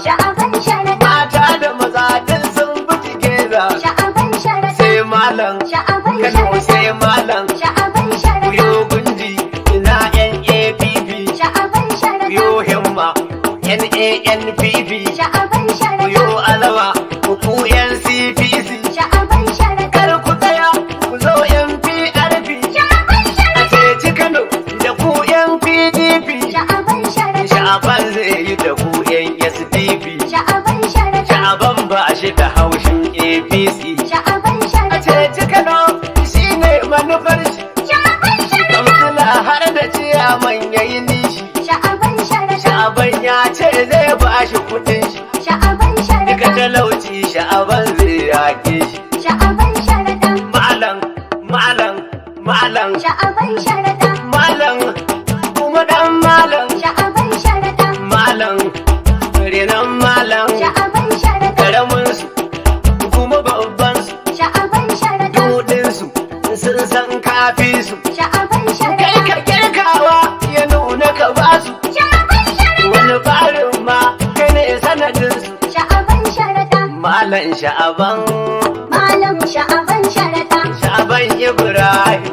Sha'aban Sharaɗa. Mata da maza duk sun bi together. Sha'aban Sharaɗa. Sai malam. Sha'aban Kano Sharaɗa. sai malam. Sha'aban Sharaɗa. Yo gunji ina NAPP. Sha'aban Sharaɗa. Yo himma NANPP. Sha'aban Sharaɗa. Yo alawa ku NCPC. Sha'aban Sharaɗa. Kar ku tsaya, ku zo NPRP. Sha'aban A Sharaɗa. ceci Kano da ku NPDP. Sha'aban Sharaɗa. Sha'aban zai yi da ku SDP. Sha'aban Sharaɗa. Sha'aban ba shi da haushin APC. Sha'aban A Sharaɗa. ceci Kano shine manufar shi. Sha'aban Sharaɗa. Kamsila har da ciyaman yayi nishi. Sha'aban Sharaɗa. Sha'aban ya ce zai ba shi kudin shi. Sha'aban Duka Sharaɗa. talauci Sha'aban zai yake shi. Sha'aban Sharaɗa. Malam, malam, malam, Sha'aban Sharaɗa. malam, kuma dan malam, Sha'aban Sharaɗa. malam, renon malam, Sha'aban Sharaɗa. karamin su, kuma babban su, Sha'aban Sharaɗa. dudin su, sun san kafi su. Sha'aban Kai Sharaɗa. ka kirkawa ya nuna ka basu, Sha'aban Sharaɗa. wani barin ma kai ne sanadin su. Sha'aban Sharaɗa. Malam Sha'aban, Malam Sha'aban Sharaɗa. Sha'aban Ibrahim.